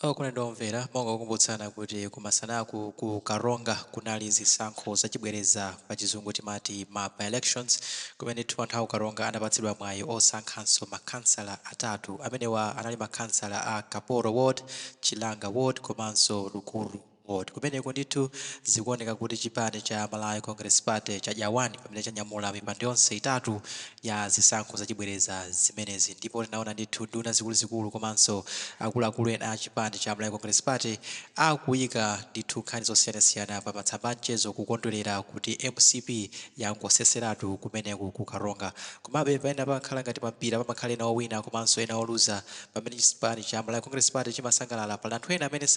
Okondedwa omvera, mongokumbutsana kuti kumasanaku ku Karonga kunali zisankho zachibwereza, pa Chizungu timati ma by-elections, kumene ndithu anthu aku Karonga anapatsidwa mwayi osankhanso makhansala atatu. Amenewa anali makhansala a Kaporo Ward, Chilanga Ward komanso Rukuru Ward. Kumeneko ndithu zikuoneka kuti chipani cha Malawi Congress Party chadya 1 pamene chanyamula mipando yonse itatu ya zisankho zachibwereza zimenezi. Ndipo tinaona ndithu nduna zikuluzikulu komanso akuluakulu ena a chipani cha Malawi Congress Party akuyika ndithu nkhani zosiyanasiyana pa matsamba a mchezo kukondwerera kuti MCP yangoseseratu kumeneku ku Karonga. Komabe pamene pamakhala ngati pampira, pamakhala ena owina komanso ena oluza. Pamene chipani cha Malawi Congress Party chimasangalala, pali anthu ena amene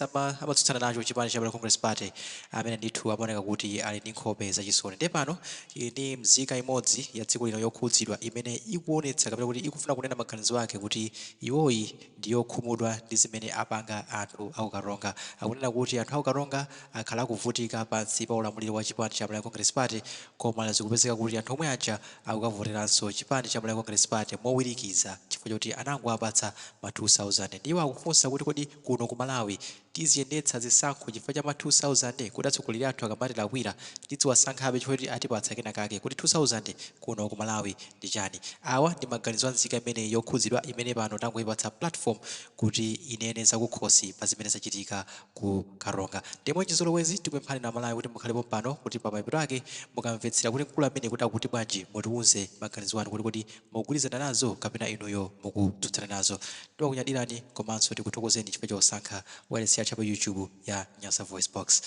amatsutsana nacho chipani cha Malawi Congress Party amene ndithu amaoneka kuti ali ndi nkhope zachisoni. Ndiye pano ili ndi mzika imodzi ya dziko lino yokhudzidwa imene ikuonetsa kapena kuti ikufuna kunena maganizo ake kuti iwoyi ndi yokhumudwa ndi zimene apanga anthu aku Karonga. Akunena kuti anthu aku Karonga akhala akuvutika pansi pa ulamuliro wa chipani cha Malawi Congress Party, koma zikupezeka kuti anthu omwe aja akukavoteranso chipani cha Malawi Congress Party mowirikiza chifukwa choti anangoapatsa ma 2000. Ndiwo akufunsa kuti kodi kuno ku Malawi tiziyendetsa zisankho chifukwa cha ma 2000? Kuti atsogoleri athu akamatilakwira tidziwasankhabe chifukwa choti atipatsa kenakake? Kuti 2000 kuno ku Malawi ndi chani? Awa ndi maganizo a nzika imene yokhudzidwa imene pano tangoyipatsa platform kuti inene zakukhosi pa zimene zachitika ku Karonga. Ndimwe chizolowezi, tikupemphani na Malawi kuti mukhalepo pano kuti pa mapeto ake mukamvetsera kuti mkulu amene kuti akuti bwanji, mutiwuze maganizo anu kuti kodi mukugwirizana nazo kapena inuyo mukutsutsana nazo. Timakunyadirani komanso tikuthokozeni chifukwa chosankha wireless yathu pa YouTube ya Nyasa Voice Box.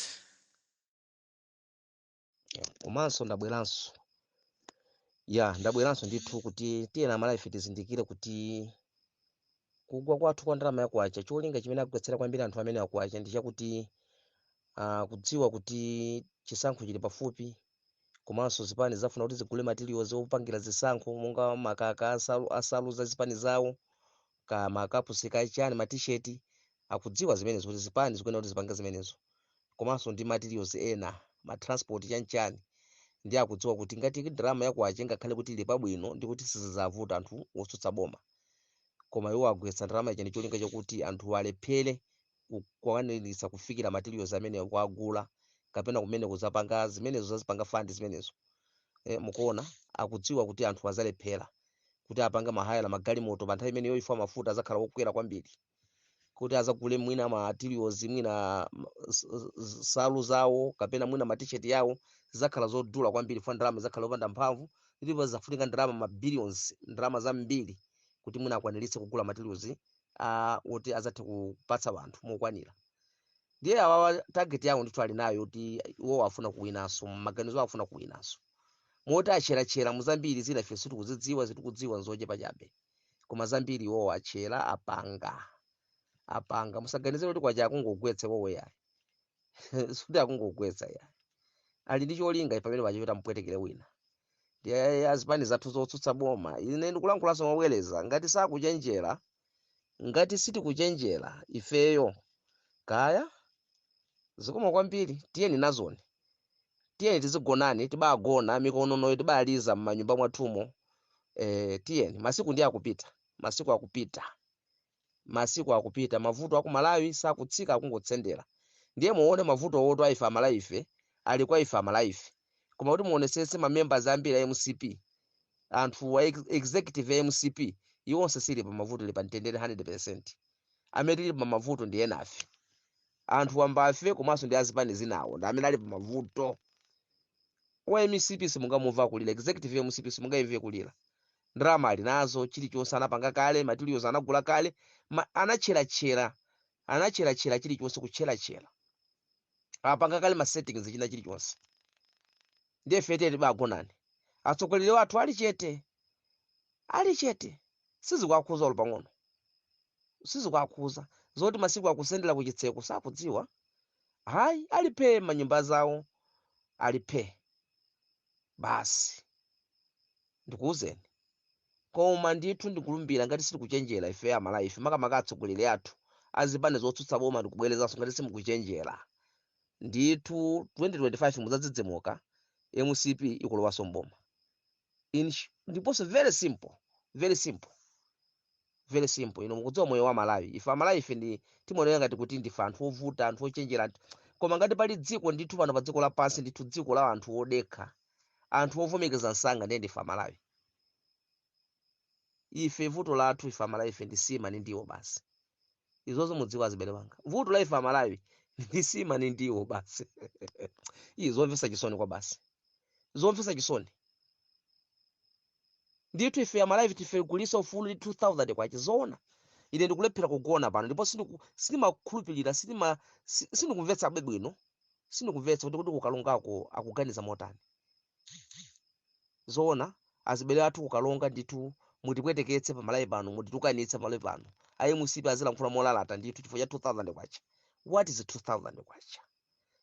Komanso ndabweranso, ya, ndabweranso ndithu kuti tiyena Amalawi tizindikire kuti kugwa kwathu kwa ndalama yakwacha, cholinga chimene akugwetsera kwambiri anthu amene akwacha ndi chakuti kudziwa kuti chisankho chili pafupi, komanso zipani zafuna kuti zigule materials opangira zisankho, monga makaka asalu za zipani zawo, ka makapusi, kachani, matisheti. Akudziwa zimenezo kuti zipani zikuyenera kuti zipange zimenezo, komanso ndi materials ena, ma transport, chanchani. Ndi akudziwa kuti ngati ndalama yakwacha ngakhale kuti ili pabwino, ndi kuti sizidzavuta anthu otsutsa boma. Koma iwo agwetsa ndalama ija ndi cholinga chokuti anthu alephere kukwaniritsa kufikira materials amene kuagula kapena kumene kuzapanga zimenezo, zazipanga fund zimenezo. Mukuona, akudziwa kuti anthu azalephera kuti apange ma hire magalimoto pa nthawi imeneyo, ifa mafuta azakhala okwera kwambiri, kuti azagule mwina materials, mwina salu zawo kapena mwina matisheti yawo, zizakhala zodula kwambiri fa ndalama zakhala zopanda mphamvu, ndipo zafunika ndalama ma billions, ndalama zambiri, kuti mwina akwaniritse kugula materials oti azathe kupatsa anthu mokwanira. Ndiye awawa target yawo ndithu ali nayo kuti iwo afuna kuwinanso, maganizo afuna kuwinanso, moti acherachera muzambiri. Zina ife sitikuzidziwa, zitikudziwa nzochepa chabe, koma zambiri iwowo achera, apanga, apanga. Musaganizire kuti kwacha akungogwetsa iwowo, yayi, sikuti akungogwetsa, yayi. Ali ndi cholinga pamene pacha choti amupwetekere wina. Ndiye azipani zathu zotsutsa boma, ine ndikulankhulaso mobwereza, ngati sakuchenjera, ngati sitikuchenjera ifeyo, kaya zikoma kwambiri. Tiyeni nazoni, tiyeni tizigonani, tibagona mikononoyo, tibaliza m'manyumba mwathumo. Tiyeni, masiku ndi akupita, masiku akupita, masiku akupita. Mavuto aku Malawi sakutsika, akungotsendera. Ndiye muone mavuto oto aife Amalawi ife ali kwa ife Amalawi ife, koma kuti muonesese, ma members ambiri a MCP, anthu a executive ya MCP, iwonse sili pa mavuto, ili pa mtendere 100%. Amene tili pa mavuto ndi enafe, anthu wambafe, komanso ndi azipani zinawo ndi amene ali pa mavuto. Wa MCP simungamumva kulira, executive ya MCP simungaimve kulira. Ndalama ali nazo, chilichonse anapanga kale, materials anagula kale, anatcheratchera, anatcheratchera chilichonse, kutcheratchera, apanga kale ma settings, china chilichonse. Ndiye ife tiye tibagonani. Atsogoleri wathu ali chete, ali chete, sizikuakhuza olo pang'ono, sizikuakhuza zoti masiku akusendera kuchitseko, sakudziwa hayi. Ali phe manyumba zawo, ali phe basi. Ndikuwuzeni, koma ndithu ndikulumbira, ngati sitikuchenjera ife Amalawi ife, makamaka atsogoleri athu azipani zotsutsa boma, ndikubwerezanso, ngati simukuchenjera ndithu, 2025 mudzadzidzimuka MCP ikulowanso mboma. Ndiponso very simple, very simple, Very simple. Ino mukudziwa moyo wa Malawi. Ife Amalawi, ife ndi timaoneka ngati kuti ndife anthu ovuta, anthu ochenjera, koma ngati pali dziko ndithu pano pa dziko lapansi ndithu, dziko la anthu odekha, anthu ovomekeza msanga, ndiye ndife Amalawi. Ife vuto lathu, ife Amalawi, ife ndi sima ni ndiwo basi. Izozo mudziwa, azibale wanga, vuto la ife Amalawi ndi sima ni ndiwo basi. Iyi zomvetsa chisoni kwa basi, zomvetsa chisoni ndithu. Ife Amalawi tife kulisa ufulu ndi 2000 kwacha? Zoona? Ine ndikulephera kugona pano ndipo sindimakhulupirira, sindikumvetsa bwino, sindikumvetsa kuti kuKalongako akuganiza motani. Zoona, azibale athu kuKalonga ndithu, mutipweteketse pamalawi pano, mutitukanitse pamalawi pano, ayi, MCP azilankhula molalata ndithu chifukwa cha 2000 kwacha. What is 2000 kwacha?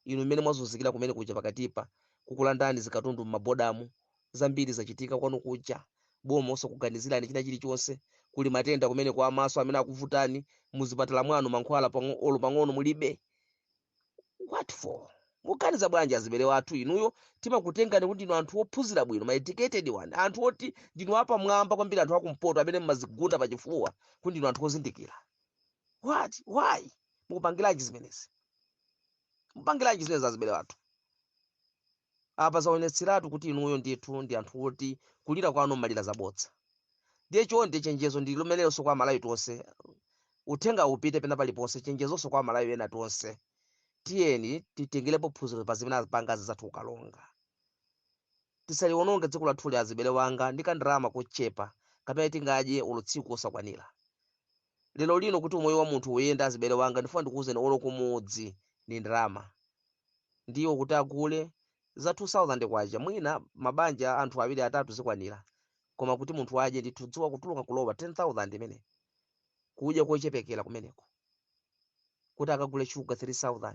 Inu mmene mwazunzikira kumene kuja, pakatipa kukulandani zikatundu m'mabodamu, zambiri zachitika kwanu kuja, boma osakuganizirani china chilichonse. Kuli matenda kumene kwa amaso amene akuvutani, muzipatala mwanu mankhwala olo pang'ono mulibe. What for? Muganiza bwanji, azibale wathu inuyo? Timakutengani kuti ndinu anthu ophunzira bwino, ma educated one, anthu oti ndinu apamwamba kwambiri, anthu akumpoto amene mmazigunda pachifuwa kuti ndinu anthu ozindikira. What? Why? Mukupangiranji zimenezi? Mupangiranji zimenezi, azibale wathu? Apa zaonetseratu kuti inuyo ndithu ndi anthu oti kulira kwanu mmalira zabodza. Ndiye chonde, chenjezo ndi lumenelonso kwa Amalawi tonse, uthenga upite pena paliponse, chenjezonso kwa Amalawi ena tonse: tiyeni titengerepo phunziro pa zimene apanga zathu kuKalonga. Tisaliwononge dziko lathuli, azibale wanga, ndi kandalama kochepa kapena tingadye olo tsiku osakwanira. Lero lino kuti umoyo wa munthu uyende, azibale wanga, ndifuna ndikuwuzeni, olo kumudzi ni ndalama ndiwo kuti agule za 2000 kwacha, mwina mabanja anthu awiri, atatu zikwanira, koma kuti munthu adye ndithu, dzuwa kutuluka kulowa, 10,000 imene kudya kochepekera kumeneko, kuti akagule shuga 3000.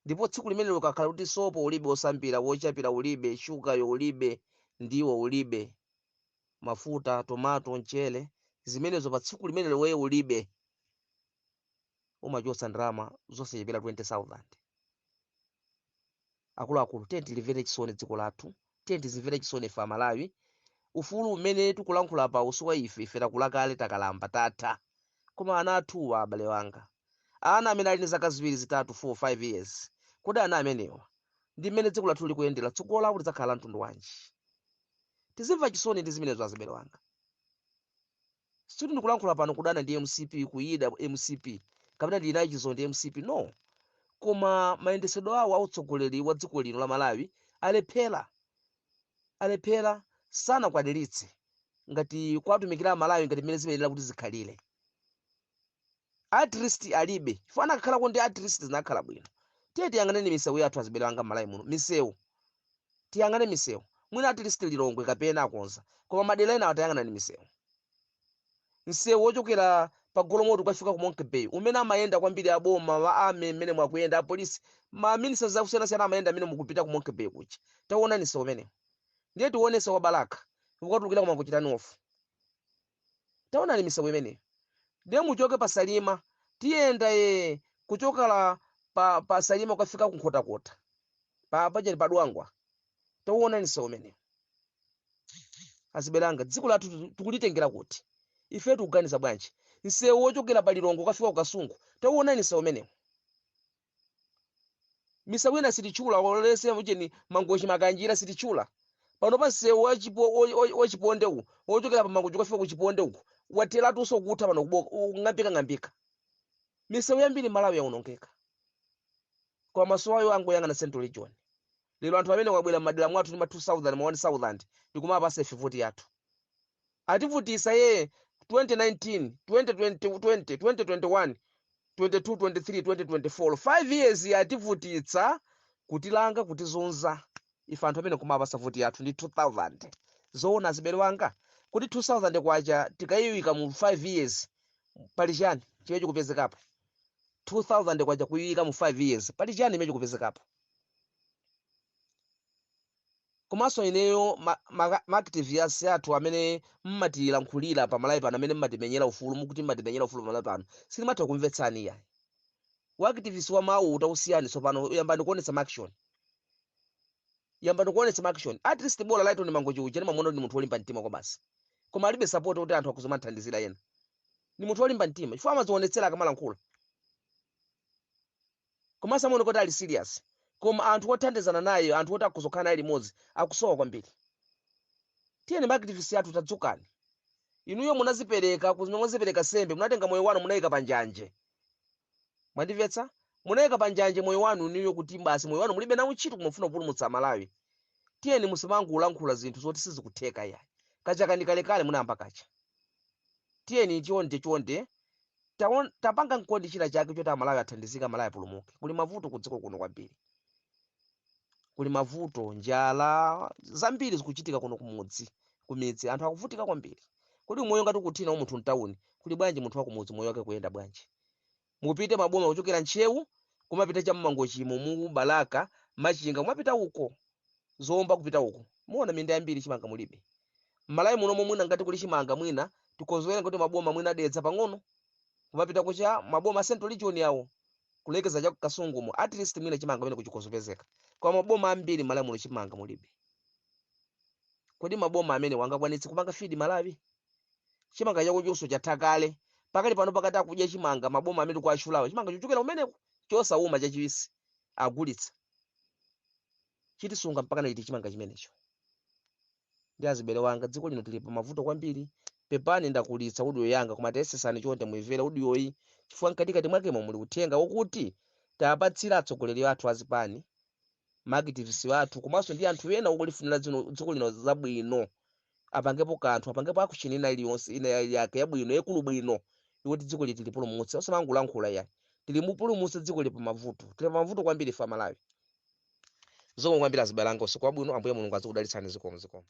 Ndipo tsiku limene ukakhala kuti sopo ulibe osambira, wochapira ulibe, shugayo ulibe, ndiwo ulibe, mafuta, tomato, mchere, zimenezo pa tsiku limene wewe ulibe, umachotsa ndalama zosachepera 20,000. Akuluakulu, tiye tilimvere chisoni dziko lathu, tiye tizimvere chisoni ife Amalawi. Ufulu umene tikulankhula pa usuwa ife, ife takula kale, takalamba, tatha, koma ana athuwa, abale wanga, ana amene ali ndi zaka 2, 3, 4, 5 years, kodi ana amenewa, ndi mmene dziko lathu likuyendera, tsogolo lawo lidzakhala la mtundu wanji? Tizimva chisoni ndi zimenezo, azibale wanga. Sikuti ndikulankhula pano kudana ndi MCP, kuyida MCP, kapena ndili nayo chizo ndi MCP, no, koma mayendesedwe awo autsogoleri wa dziko lino la Malawi alephera, alephera, sanakwaniritse ngati kwatumikira Amalawi ngati mmene zimayenera kuti zikhalire. At least alibe chifukwa anakhalako ndi at least zinakhala bwino. Tiye tiyang'aneni misewu yathu, azibale anga, m'Malawi muno. Misewu, tiyang'ane misewu. Mwina at least Lilongwe kapena akonza, koma madera ena atayang'anani misewu. Msewu wochokera pa Golomoti kukafika ku Monkey Bay, umene amayenda kwambiri aboma wa ame, mmene mwakuyenda apolisi, ma ministers akusiyanasiyana amayenda amene mukupita ku Monkey Bay kuja, taonani msewu umenewu. Ndiye tione msewu wa Balaka ukatulukira kuma kuchitani ofu, taonani misewu imeneyo. Ndiye muchoke pa Salima, tiyenda ye kuchokera pa Salima kukafika ku Nkhotakota, pa pachani pa Dwangwa, taonani msewu umenewu. Azibale anga, dziko lathu tikulitengera kuti? Ife tikuganiza bwanji? Msewu wochokera pa Lilongwe kukafika ku Kasungu, taonani msewu umenewu. Misewu ina sitichula, olese ucheni Mangochi, Makanjira sitichula pano. Pa msewu wa Chiponde uwu wochokera pa Mangochi kukafika ku Chiponde uku wateratunso kutha pano, kung'ambika ng'ambika. Misewu yambiri Malawi yaonongeka, koma maso ayo angoyang'ana Central Region. Lero anthu amene wabwera m'madera mwathu ndi ma 2000, ma 1000, ndikumapasa ife voti yathu. Ativutisa ye 2019, 2020, 20, 2021, 22, 23, 2024, 5 years ativutitsa, kutilanga, kutizunza ife. Anthu amene kumapasa voti yathu ndi 2000? Zoona, azibale wanga, kuti 2000 kwacha tikayiwika mu 5 years, pali chani chimene chikupezekapo? 2000 kwacha kuyika mu 5 years, pali chani chimene chikupezekapo? Komanso ineyo ma activists athu amene mmatilankhulira pamalawi pano, amene mmatimenyera ufulu, mukuti mmatimenyera ufulu pamalawi pano, silimatha kumvetsani iyayi. Wa activist wa mawu utausiyani tsopano, yambani kuonetsa ma action, yambani kuonetsa ma action. At least bola Lighton Mangochi uja ndimamuona kuti ndi munthu wolimba mtima kwa basi. Koma alibe support kuti anthu akuzomanthandizira ena. Ni munthu wolimba mtima chifukwa amazionetsera akamalankhula, komanso amaoneka kuti ali serious. Koma anthu othandizana naye, anthu oti akuzokhala naye limodzi, akusowa kwambiri. Tiyeni ma activist athu, tadzukani. Inuyo munazipereka, munazipereka sembe, munatenga moyo wanu munayika panjanje. Mwandimvetsa? Munayika panjanje moyo wanu inuyo, kuti basi, moyo wanu mulibe nawo ntchito, kumafuna kupulumutsa Malawi. Tiyeni musamangolankhula zinthu zoti sizikutheka yayi. Kachaka ndi kalekale munayamba kacha. Tiyeni chonde chonde, tapanga mkondi china chake choti Amalawi athandizike, Amalawi apulumuke. Kuli mavuto ku dziko kuno kwambiri, kuli mavuto, njala, zambiri zikuchitika kuno kumudzi. Kumidzi anthu akuvutika kwambiri. Kodi moyo ngati ukuthina wa munthu mtawuni, kuli bwanji munthu wakumudzi? Moyo wake kuyenda bwanji? Mupite maboma kuchokera Ntcheu kumapita cham'Mangochimo, mu Balaka, Machinga, kumapita uko Zomba, kupita uko, muona minda yambiri chimanga mulibe. Mmalawi muno mwina ngati kuli chimanga, mwina tikonzekera kuti maboma mwina Dedza pang'ono, kumapita kucha maboma Central Region yawo, kulekeza cha Kasungumo, at least mwina chimanga pamene kuchikozopezeka. Koma maboma ambiri Malawi muno chimanga mulibe. Kodi maboma amene wangakwanitse kupanga feed Malawi? Chimanga chako chonso chatha kale. Pakali pano pakati akudya chimanga maboma amene tikuatchulawo, chimanga chochokera kumeneko chosauma, chachiwisi, agulitsa. Chitisunga mpaka liti chimanga chimenecho? Ndi azibale wanga, dziko lino tili pa mavuto kwambiri. Pepani ndakulitsa audio yanga, koma tayesesani chonde muimvere audioyi, chifukwa mkatikati mwakemo muli uthenga wokuti tapatsira atsogoleri athu azipani, ma activist athu, komanso ndi anthu ena okulifunira dziko lino zabwino, apangepo kanthu, apangepo action ina iliyonse ina yake yabwino, yakulu bwino, yoti dziko liti lipulumutse. Osamangolankhula yayi, tilimupulumutse dziko li pa mavuto. Tili pa mavuto kwambiri ife Amalawi. Zikomo kwambiri azibale anga, usiku wabwino. Ambuye Mulungu azikudalitsani. Zikomo, zikomo.